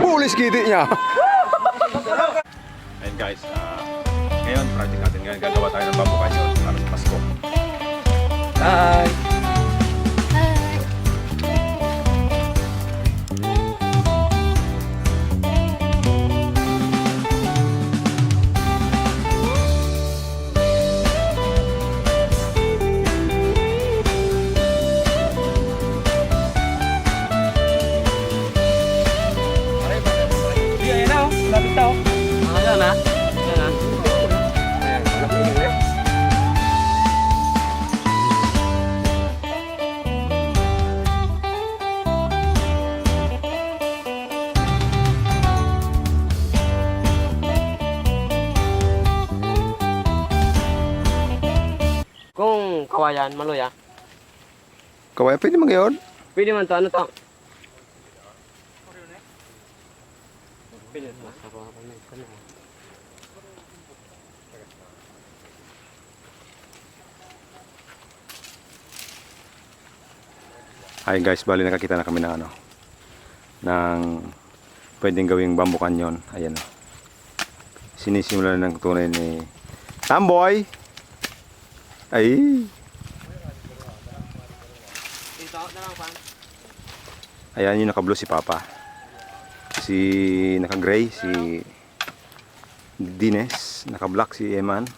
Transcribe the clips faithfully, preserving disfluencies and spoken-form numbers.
Pulis kiti niya. Ayan guys, ah, ngayon project natin ngayon, gagawa tayo ng bamboo canyon para sa Pasko. Bye! Ayan na, oh. Lapit na, oh. Ayan na. Ayan na. Kung kawayan, maluya. Kawayan, pwede man gayon. Pwede man to, ano to? Pwede to. Ay guys, bali nakakita na kami ng ano, ng pwedeng gawing bamboo canyon. Ayan. Sinisimula ng tunay ni Tamboy. Ay. Ayan yung naka-blue si Papa. Si naka-gray, si Dines, naka-black si Eman.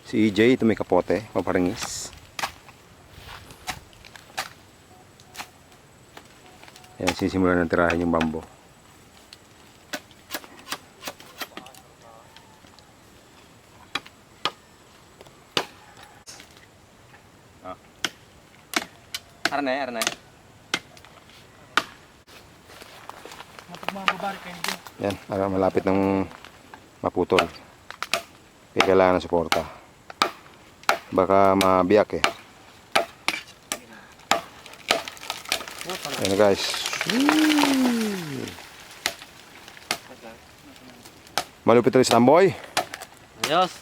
Si E J, ito may kapote, paparingis. Ayan, sisimulan ng tirahin yung bamboo. Ah. Arne, arne. Yan, ah, malapit nang maputol. Kaya kailangan ng suporta. Baka mabiyak eh. Ayan, guys. Woo! Malupit rin si Tamboy. Ayos.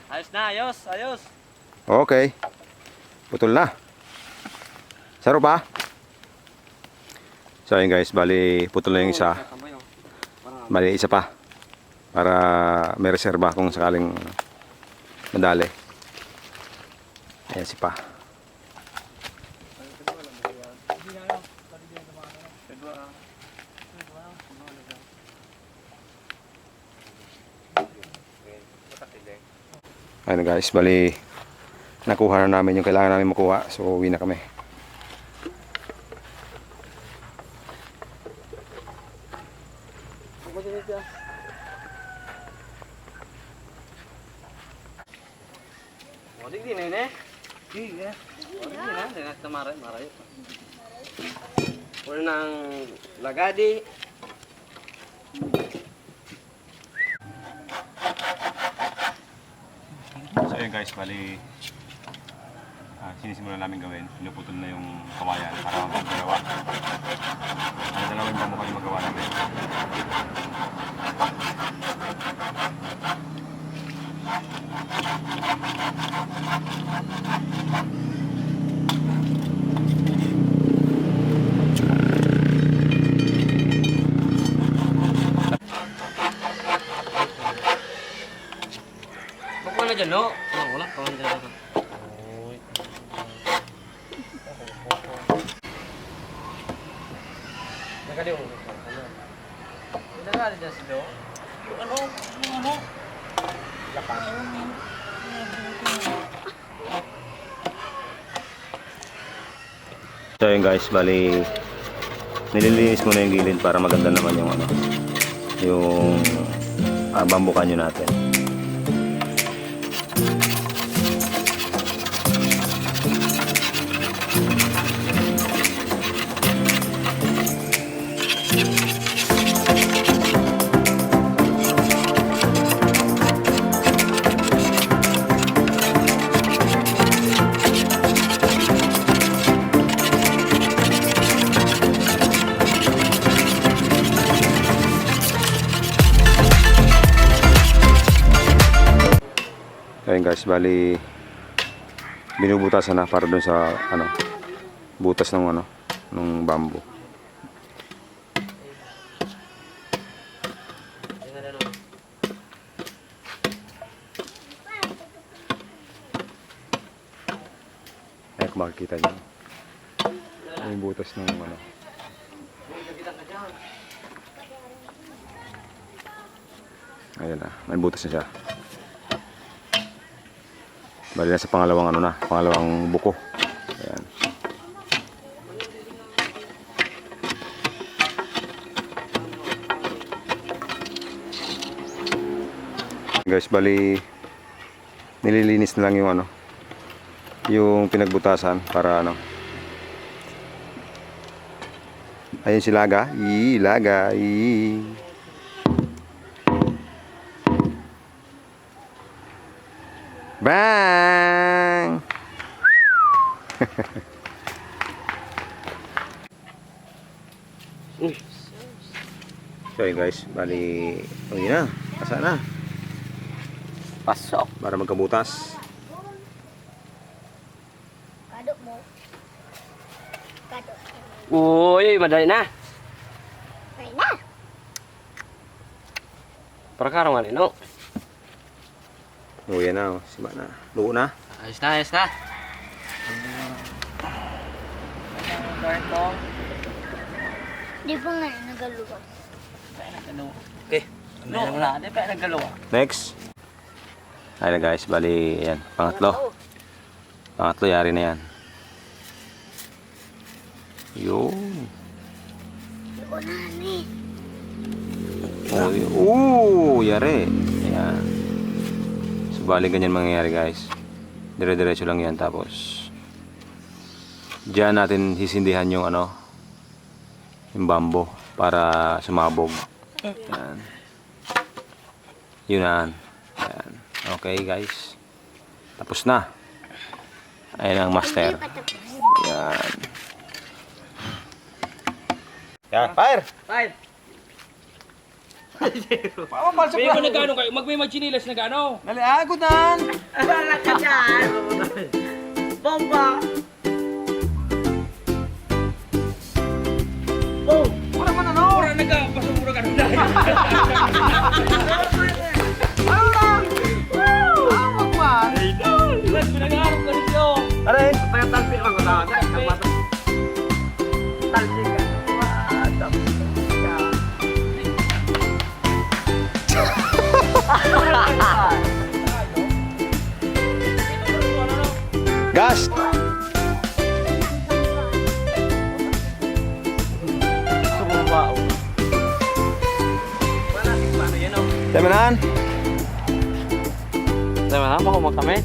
Ayos na, ayos, ayos. Okay. Putol na. Saro pa. So, ayun guys, bali putol na yung isa. Bali, isa pa. Para may reserba kung sakaling madali. Ayan si Pa. Ayun guys, bali nakuha na namin yung kailangan namin makuha. So, uwi na kami. O, di, di na, ne? Di, ne? O, di na, di na, tamaray, maray. Wala nang lagadi. So, ayun guys, bali, ah, sinisimulan namin gawin. Pinuputol na yung kawayan para magagawa. Ang dalawang bamboo canyon magawa namin. Bukman na dyan, no? O, wala. Kawan dyan. Oy. Nakaliw. Nakaliw dyan sila. Ano? Ano? Lakas. So, yun guys, bali, nililinis muna yung gilid para maganda naman yung ano, yung, ah, bamboo canyon natin. Ayun guys, bali binubutasan na para dun sa ano, butas ng ano, ng bamboo. Ayan, kung makikita niyo. Ayan yung butas ng ano. Ayan na, may butas na siya. Bali na sa pangalawang ano na, pangalawang buko. Ayan. Guys, bali nililinis na lang yung ano, yung pinagbutasan para ano. Ayun si Laga. Ii, Laga. Ii. Bang! Uy. So, yun guys, bali, uwi na. Pasa na. Pasok. Para magkabutas. Kado mo. Kado. Uy, madali na. Madali na. Para karong ano, no? Uwi na, oh. Siba na. Luto na. Ayos na, ayos na. Di pa nga nagaluwa. Okay. Luto na, di pa nagaluwa. Next. Ayan guys, bali, ayan. Pangatlo. Pangatlo, yari na yan. Yun. Oh, y-, oh, yari. Ayan. So, bali ganyan mangyayari, guys. Dire-diretso lang yan. Tapos, diyan natin sisindihan yung ano, yung bamboo para sumabog. Ayan. Yun na. Ayan. Okay, guys. Tapos na. Ayan ang master. Hindi pa tapos. Ayan. Yan, fire! Fire! Paano, palsok na? Nagano kayo? Magmay magtsinilas, nagano? Dali, agutan! Wala ka dyan! Bomba! Oh, wala man ano? Wala, nagpasok mo na ka doon. Ano lang? Woo! Ah, wag man. Idol! Wag mo nag-aarap ka dito. Aray, tayo talpi lang ko na. Talpi ka. Gas! Tama na? Tama na, mahumo kami.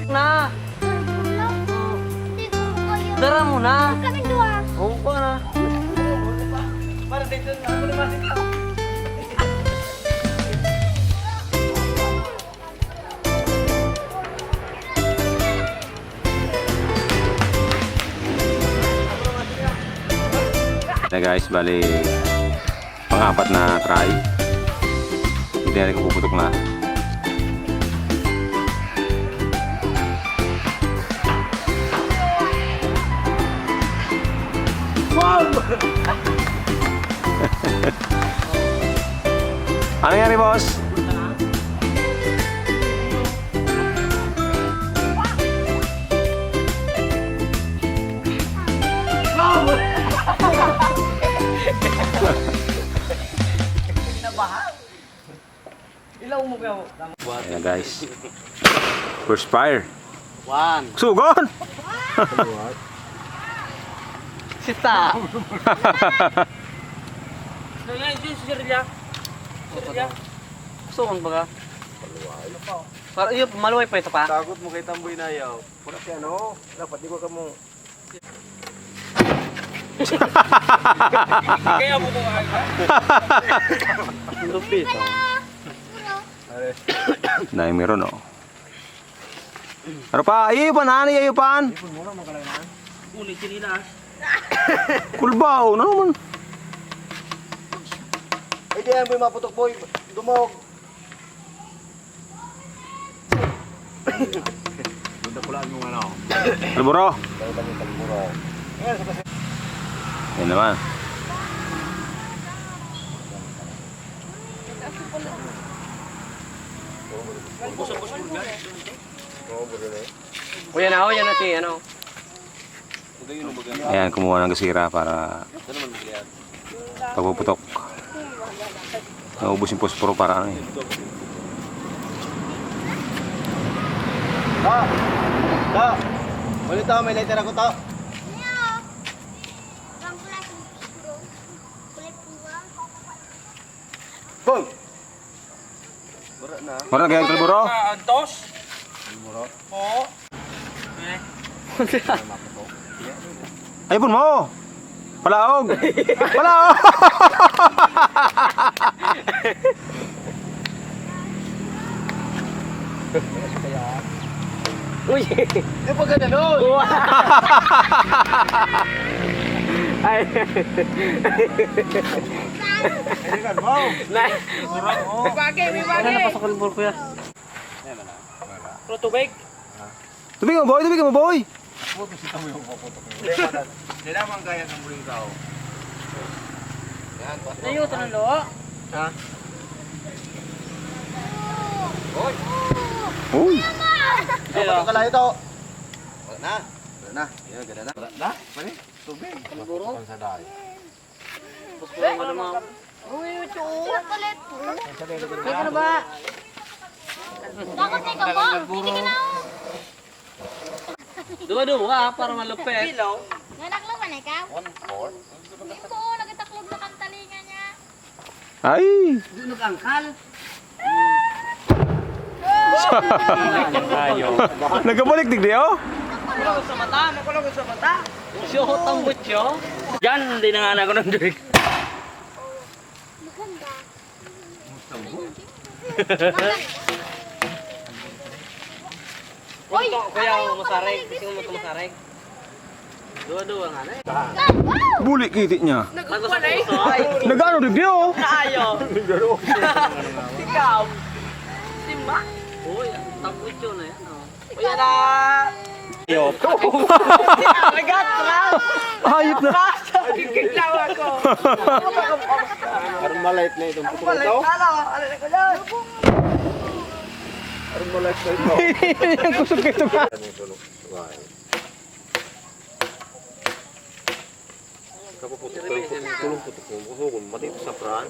Na. Dara mo na. Kami dua. Oo, kuha na. Para dito na. Ako naman dito. Na guys, bali pang-apat na try. Hindi na rin puputok na. Wow! Ano nangyari, boss? Kinabahan. Ilaw mo ka. Ayan, guys. First fire. One. Sugon! Sita. Ngayon, si Sir Lia. Sir Lia. Sugon ba ka? Para iyo, maluway pa ito pa. Takot mo kay Tamboy na yaw. Pura si ano, dapat di ko kamo. Kaya mo ko. Lupit, oh. Dai meron, oh. Ano pa? Iyo pan, ano, iyo pan? Uni sinilas. Kulba, oh, ano naman? Ay, di yan, boy, maputok, boy. Dumog. Punta ko lang yung ano. Kalburo. Yan naman. O, yan na, o, yan na si, ano. Ayan, kumuha ng gasira para pagpuputok. Naubos yung posporo para ano eh. Ta! Ta! Ulit, ta, may lighter ako, ta. Boom! Wara na. Wara na kaya, Kalburo? Antos? Kalburo? Oo. Eh. Ay, pun mo. Palaog. Palaog. Uy! Di pa ganun, no? Ay. Hindi ka, wow! Nice! May bagay, may bagay! Ano na, pasok ang ball, kuya? Pero tubig? Tubig mo, boy! Tubig mo, boy! Kailangan kaya ng buling tao. Yan, boss. Layo, tanong lo. Ha? Hoy! Uy! Ayo. Kalayo to. Wala na. Wala na. Yan, ganda na. Wala na? Mali? Tubig. Kalburo. Sa dahil. Uy, ito. Chocolate po. Kaya ka na ba? Takot na ikaw po. Hindi ka na. Duwa-duwa, para malupit. Nganak lang man ikaw? One fourth. Hindi po, nagtaklog na kang talinga niya. Ay! Doon nag-angkal. Ayo. Nagkabalik digdi, oh? Nakulog sa mata, nakulog sa mata. Siyo, tambot siyo. Yan, di na nga na ako ng drink. Maganda. Oy, kuya, kuya, masareg. Gusto mo masareg? Duwa-duwa nga na eh. Buli kiti nya. Nag-ano digdi, oh? Naayo. Ikaw. Sima. Uy, tambutso na yan, oh. Uy, ala. Ayop. Lagat na. Ayop na. Kikiglaw ako. Parang maliit na itong puto. Maliit na, ala, ala ko yan. Parang maliit na ito. Ang kusog ito nga. Kapuputok, kapuputok, kapuputok, mati sa pran.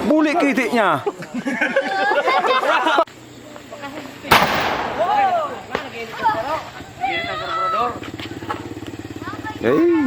Buli kiti nya. Hey.